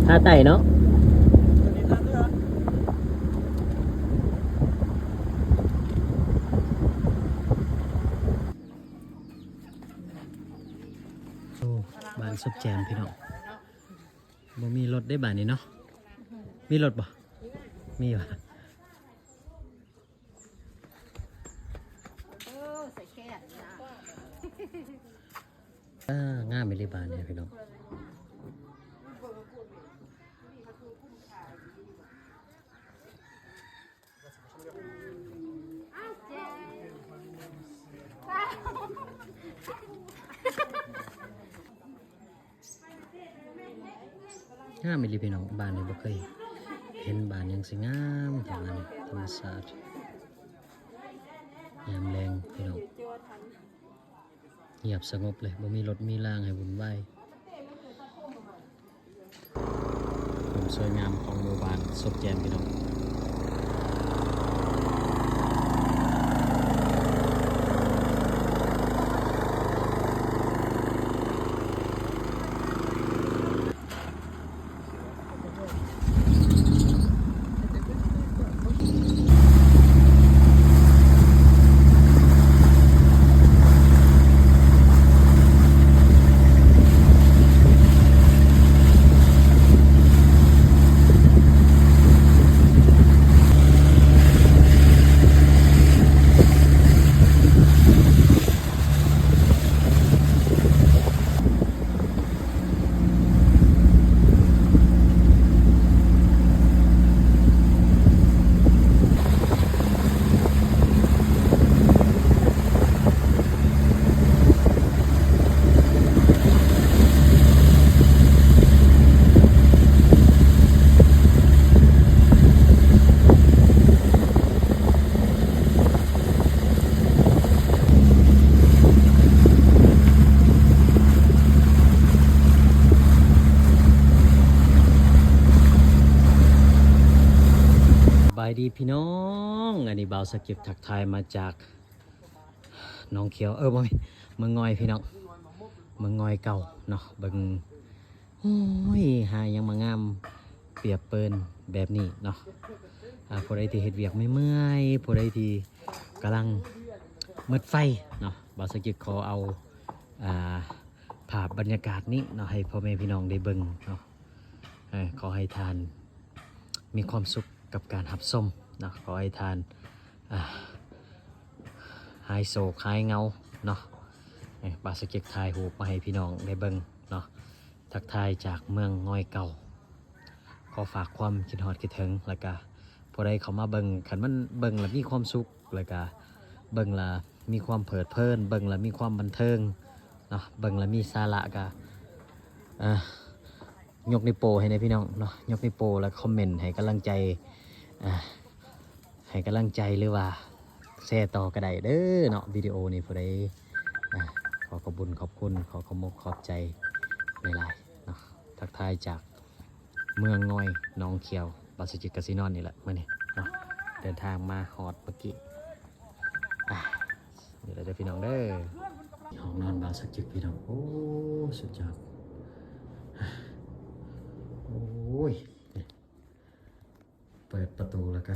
ທ່າໄຕ້ເນາະ. ໂອ້ ບ້ານສົບແຈມພີ່ນ້ອງ. ບໍ່ມີລົດເດ້ບາດນີ້ເນາະ. ມີລົດບໍ່? ມີຫວາ? ເອີ ໃສ່ແຄບນະ. ເອີ ງາມອີ່ຫຼີບ້ານນີ້ພີ່ນ້ອງ. ງາມອີ່ຫຼີພີ່ນ້ອງ. ບ້ານນີ້ບໍ່ເຄີຍເຫັນບ້ານຫຍັງຊິງາມເທົ່ານັ້ນ. ທຳມະຊາດຍາມແລງພີ່ນ້ອງ. ງຽບສະຫງົບເລີຍ, ບໍ່ມີລົດມີລາງໃຫ້ວຸ່ນວາຍ. ຄວາມສວຍງາມຂອງໝູ່ບ້ານສົບແຈມພີ່ນ້ອງ. ສະບາຍດີພີ່ນ້ອງ, ອັນນີ້ບ່າວສະກິດທັກທາຍມາຈາກໜອງຂຽວ, ເອີ ບໍ່ແມ່ນ ເມືອງງອຍພີ່ນ້ອງ, ເມືອງງອຍເກົ່າເນາະ. ເບິ່ງ ໂອ້ຍ ຫາຫຍັງມາງາມປຽບເປີນແບບນີ້ເນາະ. ອາ ຜູ້ໃດທີ່ເຮັດວຽກເມື່ອຍໆ, ຜູ້ໃດທີ່ກຳລັງໝົດໄຟເນາະ, ບ່າວສະກິດຂໍເອົາ ອາ ພາບບັນຍາກາດນີ້ເນາະ ໃຫ້ພໍ່ແມ່ພີ່ນ້ອງໄດ້ເບິ່ງເນາະ. ເອີ ຂໍໃຫ້ທ່ານມີຄວາມສຸກກັບການຮັບຊົມເນາະ, ຂໍໃຫ້ທ່ານ ອາ ຫາຍໂສກຫາຍເຫງົາເນາະ. ເອີ ບ່າວສະກິດຖ່າຍຮູບມາໃຫ້ພີ່ນ້ອງໄດ້ເບິ່ງເນາະ. ທັກທາຍຈາກເມືອງງອຍເກົ່າ, ຂໍຝາກຄວາມຄິດຮອດຄິດເຖິງ, ແລ້ວກະຜູ້ໃດເຂົ້າມາເບິ່ງ, ຄັນມັນເບິ່ງແລ້ວມີຄວາມສຸກ, ແລ້ວກະເບິ່ງແລ້ວມີຄວາມເພີດເພີນ, ເບິ່ງແລ້ວມີຄວາມບັນເທີງເນາະ, ເບິ່ງແລ້ວມີສາລະ, ກະ ອາ ຍົກນິ້ວໂປ້ໃຫ້ແດ່ພີ່ນ້ອງເນາະ, ຍົກນິ້ວໂປ້ ແລ້ວຄອມເມັນໃຫ້ກຳລັງໃຈ ອາ ໃຫ້ກຳລັງໃຈ ຫຼືວ່າແຊຕໍ່ກໍໄດ້ເດີເນາະ ວິດີໂອນີ້. ຜູ້ໃດ ອາ ຂໍຂອບບຸນຂອບຄຸນ, ຂໍຂອບມົກຂອບໃຈຫຼາຍໆເນາະ. ທັກທາຍຈາກເມືອງງອຍໜອງຂຽວ, ບ່າວສະກິດກະຊິນອນນີ້ແຫຼະມື້ນີ້ເນາະ, ເດີນທາງມາຮອດເມື່ອກີ້. ອາ ນີ້ແຫຼະເດີພີ່ນ້ອງເດີ, ຫ້ອງນອນບ່າວສະກິດພີ່ນ້ອງ. ໂອ້ ສຸດຍອດ. ໂອ້ຍ ເປີດປະຕູແລ້ວກະ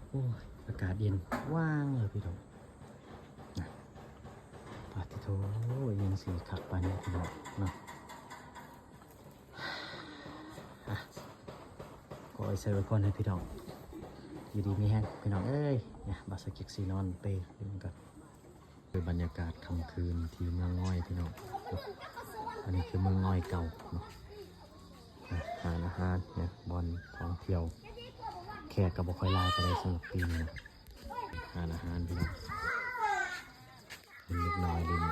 ໂອ້ຍ ອາກາດເຢັນຫວ່າງເລີຍພີ່ນ້ອງ. ປາດຕິໂທ ອີ່ຫຍັງຊິຄັກປານນີ້ພີ່ນ້ອງເນາະ. ອາ ຂໍໃຫ້ໃສ່ໄວ້ກ່ອນໃຫ້ພີ່ນ້ອງ ຢູ່ດີມີແຮງພີ່ນ້ອງເອີຍ. ນະ ບ່າວສະກິດຊິນອນເປຢູ່ນຳກັນ. ຄືບັນຍາກາດຄ່ຳຄືນທີ່ເມືອງງອຍພີ່ນ້ອງ. ອັນນີ້ຄືເມືອງງອຍເກົ່າເນາະ. ອາ ຮ້ານອາຫານນະ ບ່ອນທ່ອງທ່ຽວ, ແຂກກໍບໍ່ຄ່ອຍຫຼາຍປານໃດສຳລັບປີນີ້ນະ. ຮ້ານອາຫານພີ່ນ້ອງ, ເຫັນເດັກນ້ອຍຫຼິ້ນ